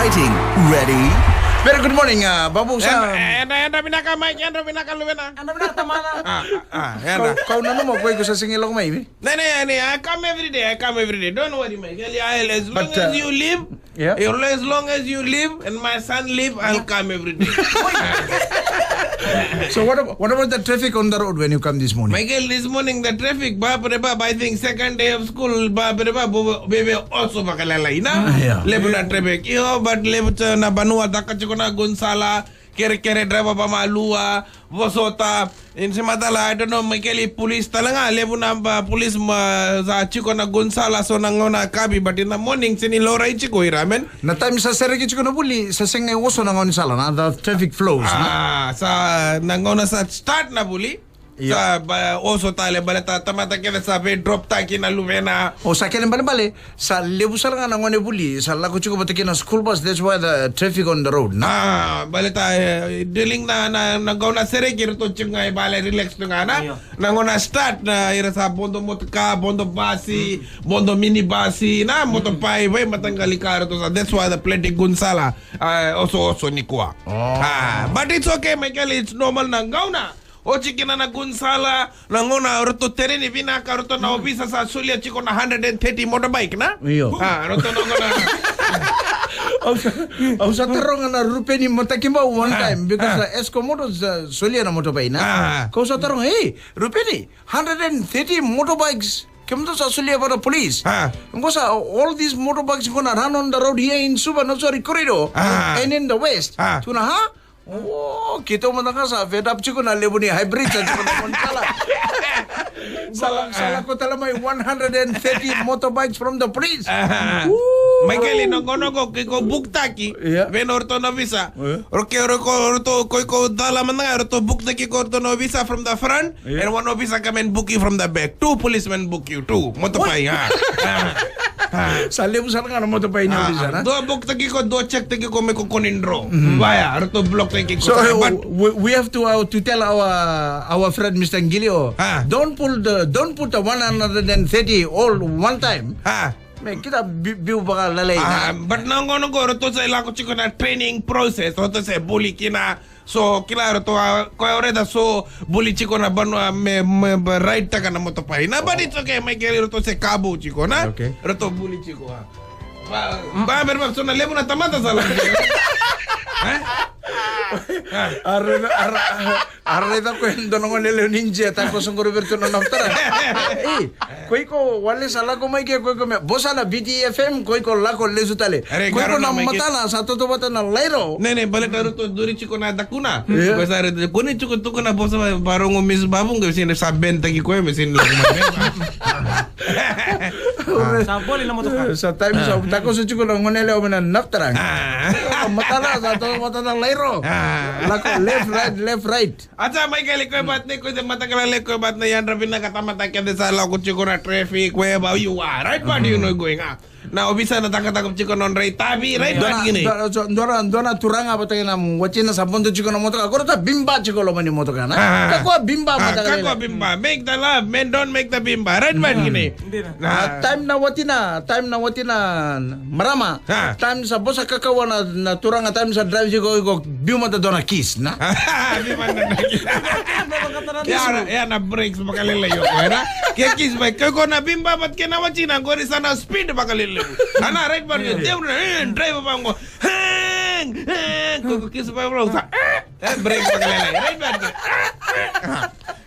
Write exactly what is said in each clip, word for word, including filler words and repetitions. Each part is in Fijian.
Fighting. Ready? Very good morning, uh, Babu. Sa- Yadra, yadra, yadra vinaka, Mike, yadra vinaka, luvena. Yadra vinaka, tamana. Ah, ah, ah, yadra. Kau, kau nanuma o iko sa sega ni lako mai, me? Ne, ne, ne, I come every day, I come every day. Don't worry, Mike. As long as you live, yeah, as long as you live and my son live, I'll come every day. So what about, what about the traffic on the road when you come this morning? Michael, this morning the traffic, ba, ba, ba, I think second day of school, ba, ba, ba, ba, ba, ba, also ba, kalala, ina? Yeah. Levu na traffic. Io, but levu tu na vanua, taka tiko na gunsala, kerekere, driver ba malua, vosota. Ni se matala, I don't know, Michael, police tale ga, levu na ba, police ma, sa tiko na gunsala, so na gauna kabi, but in the morning, se ni laurai tiko ira, man. Na time sa sereki tiko na vuli, sa sega ni oso na gaunisala, na the traffic flows, na? Ah, sa na gauna sa start na vuli. Ia. Sa ba, oso tale, baleta tamata kece sa vei drop taki na luvena. O sa kena balebale, sa levu sara ga na gone vuli, sa lako tiko vata kei na school bus, that's why the traffic on the road, na? Ah, baleta, eh, dealing na, na, na gauna sereki, ratou tiko ga i vale, relax tu ga, na? Ia. Na gauna start, na ira sa bodo motoka, bodo basi, bodo mini basi, na motopai, vei mataqali ka ratou sa, that's why the plenty gunsala, ah, oso, oso nikua. Oh. Ah, but it's okay, Michael, it's normal na gauna. Oti kina na gunsala, na gauna ratou tereni vinaka, ratou na ovisa sa solia tiko na hundred and thirty motorbike, na? Io. Ah, ratou na gauna. Au sa, au sa taroga na Rupeni Matakibau one time, because, ah, Esco Motors, ah, solia na motorbike, na? Ah. Kau sa taroga, "Hey, Rupeni, hundred and thirty motorbikes, kemudou sa solia vata police." Ah. Qo sa, all these motorbikes gonna run on the road here in Suva, Nausori corridor, ah, and in the west. Ah. Tukuna, ha? Oh, keitou mada ga sa fed up tiko na levu ni hybrid sa tiko na moni sala. Sala, sala ko tala mai one hundred and thirty motorbikes from the police. Ah. Woo. Michael, noqo, noqo, ke ko book taki. Yeah. Vei na oratou na ovisa. Yeah. Ro ke, ro ko, oratou, ko, ko dala mada ga, oratou book taki ko oratou na ovisa from the front. Yeah. And one officer come and book you from the back. Two policemen book you, two. Motopai, ha. Ha. Ha. Sa levu sara ga na motopai ni officer, ha? Dua book taki ko, dua check taki ko me ko koni dro. Vaya, ratou block taki ko. So, uh, but we, we have to, uh, to tell our, our friend Mister Gilio, ha, don't pull the, don't put the one hundred and thirty all one time. Ha. Me kita bi-, biu vakalalai. Ah, but na gauna qo ratou sa lako tiko na training process, ratou se buli kina. So, kila ratou, ah, koya o raica so buli tiko na vanua me, me, me ride taka na motopai. Na, but it's okay, Michael, ratou se kabu tiko, na? Okay. Ratou buli tiko, ah. Ba, ba, ba, so na levu na tamata sa lako. Eh? Ah. Ara, ara, ara raica ko e dua na gone lewe ni J, ta ko soqori vei ratou na nafta. Eh, ko iko wale sa lako mai ke ko iko me. Vosa na V T F M, ko iko lako lesu tale. Ko iko na matana sa toto vata na lairo. Ne, ne, baleta ratou duri tiko na dakuna. Yeah. Ko sa ratou, ko ni tiko, tiko na vosa ba, ba rogo Miss Babu, ko sina sa ben taki ko, me sina lako mai. Sa boli na motoka. Sa time sa, ta ko so tiko na gone lewe na nafta. Ah. Matana sa toto vata na lairo. Ah. Lako left, right, left, right. Acha, Michael, ko e bat ni, ko e mataqali, ko e bat ni, yadra vinaka tamata kece sa lako tiko na traffic, wherever you are, right? But you know going up. Na ovisa na takataka tiko na nodra itavi, right? But gini. Dua na, dua na, dua na turaga vata kei na watina sa bodo tiko na motoka, ko rata bimba tiko loma ni motoka, na? Ah. Kakua bimba, ah, mataqali. Kakua bimba. Make the love, man, don't make the bimba, right? But gini. Dina. Ah, time na watina, time na watina, marama. Ah. Time sa vosa kakawa na, na turaga, time sa drive tiko, iko biu mada dua na kiss, na? Biu mada dua na kiss. Ya, ya na brakes vakalailai o koya, na? Ke kiss mai, ke ko na bimba, but ke na watina, qori sa na speed vakalailai. Ana, right, but ke drive vango. Hang, hang, ko, ko kiss mai, bro, sa, eh, brake vakalailai, right, but ke.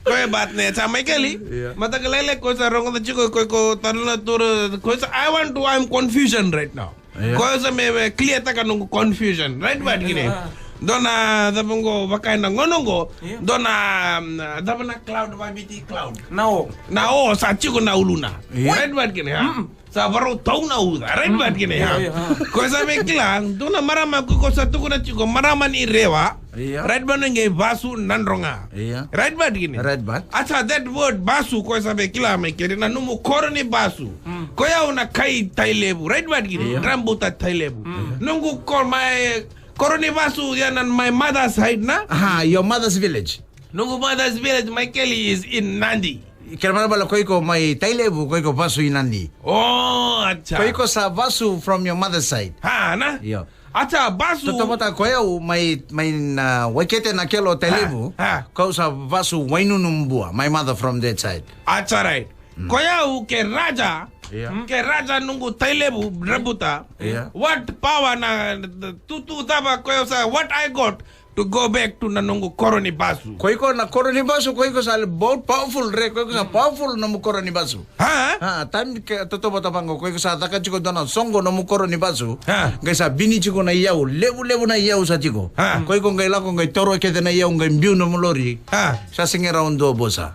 Ko e bat ni, sa Michael, yeah, mataqali, ko sa rogoca tiko, ko, ko talanoa tu, ko sa, I want to, I'm confusion right now. Yeah. Ko sa me, me clear taka noqu confusion, right, but gini. Yeah. Dua na, cava qo, vaka na gauna qo, yeah, dua na, mm, cava na cloud, va biti cloud. Na o. Na o, sa tiko na uluna. Yeah. Right, but gini, ha? Mm. Sa varau tau na uca, right, but gini, ha? Yeah, yeah, ha. Ko sa me kila, dua na marama ko, ko sa tukuna tiko, marama ni Rewa. Iya. Right, but qai Vasu Nadroga. Iya. Right, but gini. Right, but. Acha, that word Vasu, ko sa me kila, me kere na nomu koro ni Vasu. Mm. Ko yau na kai Tailevu, right, but gini. Iya. Rambuta Tailevu. Mm. Noqu ko, my koro ni Vasu, ya na my mother's side, na? Aha, your mother's village. Noqu mother's village, Michael, is in Nadi. Kena ibalebale ko iko mai Tailevu, ko iko Vasu i Nadi. Oh, acha. Ko iko sa Vasu from your mother's side. Ha, na? Io. Acha, basu. Tautauvata ko yau mai, mai na Waikete na kelo Tailevu. Ah, ah. Ko au sa vasu Wainunubua. My mother from that side. Acha, right. Mm. Ko yau ke raja. Yeah. Mm. Ke raja noqu Tailevu, Drabuta. Yeah. What power na, na, tutu cava ko yau sa, what I got to go back to na noqu koro ni basu. Ko iko na koro ni basu, ko iko sa le bold, powerful, re, ko iko sa powerful nomu koro ni basu. Ha? Ha, time ke tautauvata vaqo, ko iko sa caka tiko dua na soqo nomu koro ni basu. Ha. Qai sa bini tiko na iyau, levulevu na iyau sa tiko. Ha. Ko iko qai lako qai taura kece na iyau qai biu nomu lori. Ha. Sa sega ni rawa dua vosa.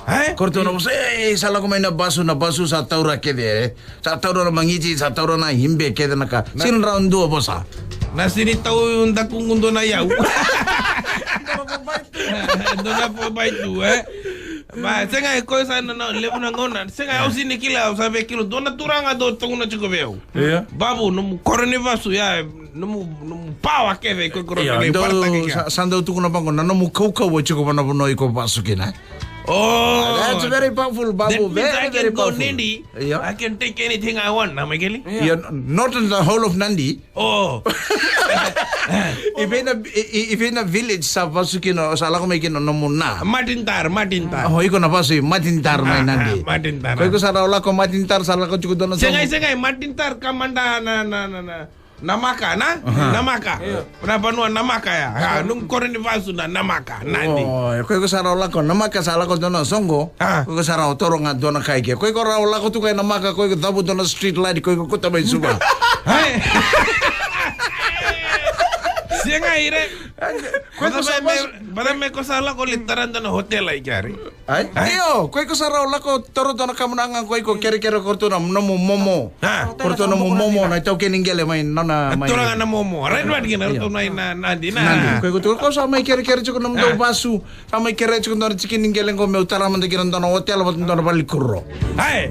E? Ko ratou na vosa, ei, sa lako mai na basu, na basu sa taura kece, e. Sa taura na magiti, sa taura na ibe kece na ka. Sega ni rawa dua vosa. Na sega ni tau dakuqu dua na iyau. Dua na four by two, e. Ma, sega, e, ko sa na, na, levu na gauna. Sega, au sega ni kila, au sa via kila. Dua na turaga dau tukuna tiko vei au. Io. Babu, nomu koro ni vasu, ya, nomu, nomu pawa kece, ko koro ni vasu. Io, dau, sa, sa dau tukuna vaqo, na nomu kaukauwa tiko va na vanua iko vasu kina. Oh, that's very powerful, Babu. That means very, I can go Nadi. Io. I can take anything I want, na, Michael? Io, not in the whole of Nadi. Oh. I vei na, i, i, i vei na village sa vasu kina, sa lako mai kina nomu na. Matintar, Matintar. Oh, iko na vasu i Matintar mai Nadi. Ah, Matintar. Ko iko sa rawa lako Matintar, sa lako tiko dua na soqo. Sega, sega, Matintar ka mada na, na, na, na. Namaka, na? Aha. Namaka. Io. Na vanua Namaka ya. Ah, noqu koro ni vasu na Namaka, Nadi. Oh, ko iko sa rawa lako Namaka, sa lako dua na soqo. Ah. Ko iko sa rawa taura ga dua na ka i ke. Ko iko rawa lako tu ga i Namaka, ko iko cavu dua na street light, ko iko kauta mai Suva. Hai. Sega ira. Ko iko sa me, vasu, me ko sa lako lai tara dua na hotel i keri. Ai? Ai? Io, ko iko sa rawa lako taura dua na kamunaga, ko iko kerekere ko ratou na nomu momo. Ha? Ko ratou na nomu momo, na itaukei ni qele mai nona mai. Turaga na momo. Right, right, kina ratou na, na, Nadi, na. Nadi. Ko iko tu, ko sa mai kerekere tiko nomudou vasu. Sa mai kerea tiko dua na tikini qele qo meu tara mada kina dua na hotel vata dua na valenikuro. Ai.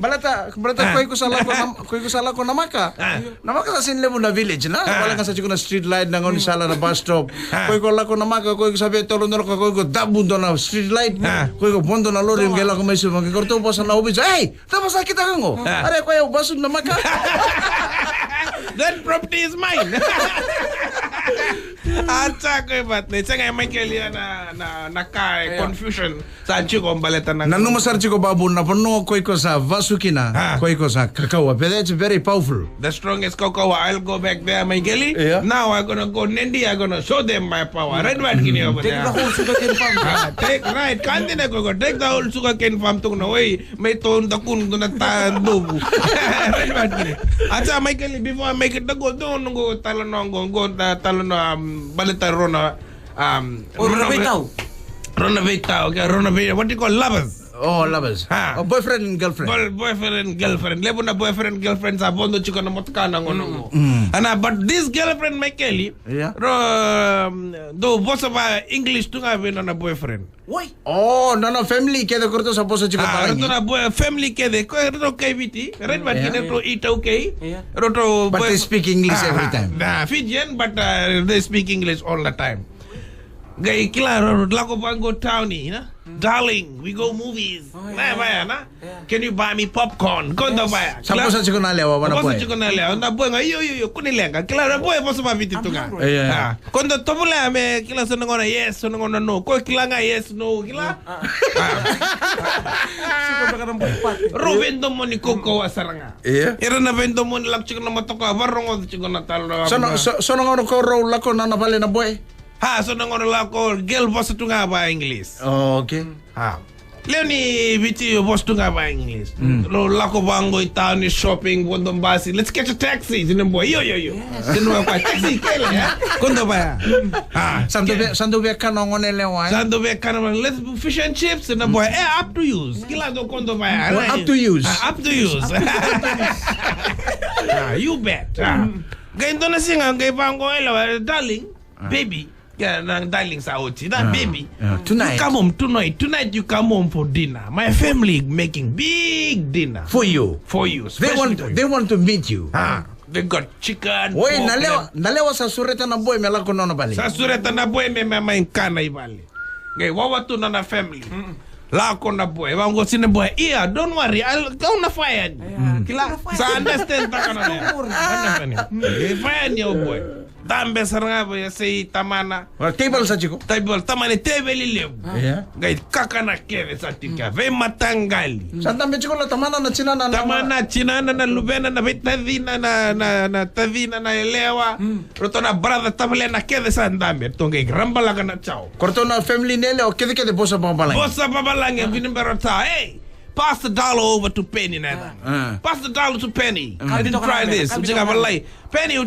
Baleta, baleta ko iko sa lako na, ko iko sa lako Namaka. Ah. Namaka sa sega ni levu na village, na? Ah. Vale ga sa tiko na street light, na gaunisala, na bus stop. Ah. Ko iko lako Namaka, ko iko sa via taura dua na ka, ko iko cavu dua na street light. Ah. Ko iko vodo na lori, qai lako mai Suva, qai ko ratou vosa na ovisa. Ei, cava sa kitaka qo? Ah. Are ko yau vasu Namaka. That property is mine. Acha, ko e vata, sega, e mai kelia na, na, na ka e confusion. Sa tiko baleta na. Nanuma sara tiko, Babu, na vanua ko iko sa vasu kina, ah, ko iko sa kaukauwa. But that's very powerful. The strongest kaukauwa. I'll go back there, Michael. Yeah. Now I'm gonna go Nadi, I'm gonna show them my power. Right, right, kini over there. Take the whole sugarcane farm. Ah, take, right, continue, ko iko. Take the whole sugarcane farm, tukuna, oi, me tou dakunu na ta dovu. Right, right, kini. Acha, Michael, before I make it, go, do, no, go, talanoa, go, go, ta-, talanoa, um, baleta rona. Um, oh, rona veitau. Rona veitau, okay, rona vei-, what do you call lovers? Oh, lovers. Ha. Oh, boyfriend and girlfriend. Boy-, boyfriend and girlfriend. Levu na boyfriend, girlfriend sa vodo tiko na motoka na gauna qo. Mm. Ana, but this girlfriend, Michael, yeah, ro, um, dau vosa va English tu ga vei nona boyfriend. Oi. Oh, nona family kece ko ratou sa vosa tiko va English. Ah, ratou na boy-, family kece, ko ratou kai Viti, right, but, yeah, kina ratou itaukei. Yeah. Ratou, but boy-, they speak English every time. Ah, Fijian, but, uh, they speak English all the time. Qai kila, ro, ro, lako vaqo town, you know? Mm. Darling, we go movies. Oh, yeah. Vaya, vaya, na? Yeah. Can you buy me popcorn? Kondo vaya. Sa vosa tiko na lewa, vana boy. Vosa tiko na lewa, na boy ga, io, io, io, kua ni leqa. Kila, na boy, vosa va Viti tu ga. I'm hungry. Yeah. Ah, kondo tovolea me, kila so na gauna, yes, so na gauna, no. Ko kila ga, yes, no, kila. Ah. Ah. Ro veidomoni kaukauwa sara ga. Yeah. Ira na veidomoni lako tiko na motoka, varogoca tiko na talo. So na, so, so na gauna ko rau lako na, na vale na boy? Ha, so na gauna lako, girl vosa tu ga va English. Oh, okay. Ha. Lewe ni Viti vosa tu ga va English. Mm. Lo lako vaqo i tauni shopping, vodo basi. Let's catch a taxi. Sina boy, io, io, io. Yes. Sina boy, taxi, kele, ya. Kondo vaya. Ha. Sa dou via, sa dou via kana gone lewa, eh? Sa dou via kana, let's do fish and chips. Sina boy, eh, up to you. Kila do kondo vaya. Well, right? Up to you. Ah, up to you. Ah, you bet. Ah. Qai dua na siga, qai vaqo e lewa, darling. Ah. Baby, yeah, na darling sa oti. Na baby. Yeah, tonight. You come home tonight. Tonight you come home for dinner. My family making big dinner. For you. For you. They want, they want to meet you. Ah, they got chicken, pork, oi, na lewa, na lewa sa sureta na boy me lako nona vale. Sa sureta na boy me, me mai kana i vale. Qai wawa tu nona family. Mm. Lako na boy, vaqo sina boy. Ia, don't worry, I'll, kau na faya ni. Kila, sa understand taka na nena. Faya ni o boy. Dabe sara ga vei, sei tamana. Table sa tiko. Table, tamana table levu. Qai kakana kece sa tiko. Veimataqali. Sa dabe tiko na tamana, na tinana, na tamana, tinana, na luvena, na veitacina, na, na, na tacina, na yalewa. Ratou na brother tavalena kece sa dabe. Ratou qai rabalaka na chow. Ko ratou na family nei yalewa kece, kece vosa vakavalagi. Vosa vakavalagi, vinibera ta. Hey, pass the dollar over to Penny, na yacana. Pass the dollar to Penny. Let me try this. Would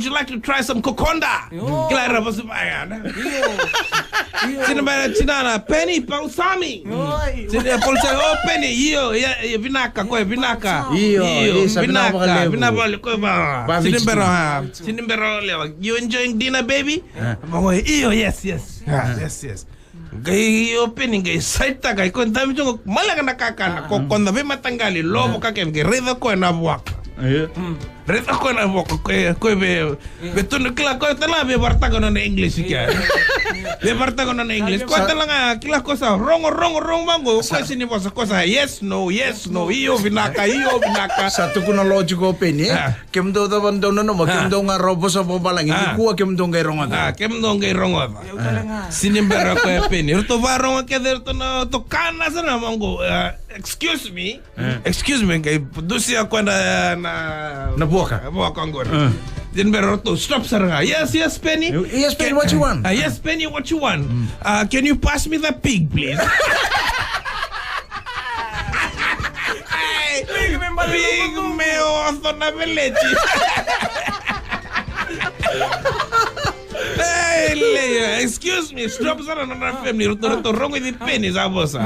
you like to try some kokonda? Kila era vosa vaya. Sina mai na tinana, Penny, pausami. Sina pausami, oh, Penny, io, ia, ia, vinaka, koya, vinaka. Io, io, sa vinaka, vinaka vakalevu. Vinaka vakalevu, koya va. Sina bera, sina bera lewa. You enjoying dinner, baby? Vaqo, io, yes, yes. Yes, yes. Qai o Penny qai saitaka, ko dabe tiko, maleka na kakana, ko koda veimataqali, lovo ka kece, qai raica koya na vuaka. Raica koya na vuaka, koya, koya vei, vei tunu kila, koya tale ga via varataka nona English kea. Via varataka nona English. Koya tale ga kila ko sa rogo, rogo, rogo vaqo, koya sini vosa, ko sa yes, no, yes, no, io, vinaka, io, vinaka. Sa tukuna logic o Penny, e? Kemudou cava dou nanuma, kemudou ga rogo vosa vakavalagi, nikua kemudou qai rogoca. Ah, kemudou qai rogoca. Sini bera koya Penny. Ratou varogo kece, ratou na, ratou kana sara na vaqo. Ah, excuse me. Excuse me, qai dusia koya na, na, na vuaka. Vuaka qori. Sini bera ratou stop sara ga. Yes, yes, Penny. Yes, Penny, what you want? Ah, yes, Penny, what you want? Ah, can you pass me the pig, please? Ai, pig me oso na veleti. Hey, Leia, excuse me, stop sara na nona family. Ratou, ratou rogoci Penny sa vosa.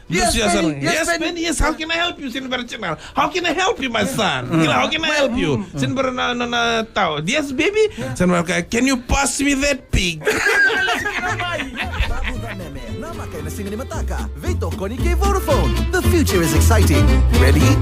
Yes, Penny, yes, Penny, yes, how can I help you? Sini bera tinana. How can I help you, my son? Kila, how can I help you? Sini bera na, na, na tau. Yes, baby? Sini bera, can you pass me that pig? Babu Meme, na maka ena siga ni mataka. Veitokoni kei Vodafone. The future is exciting. Ready?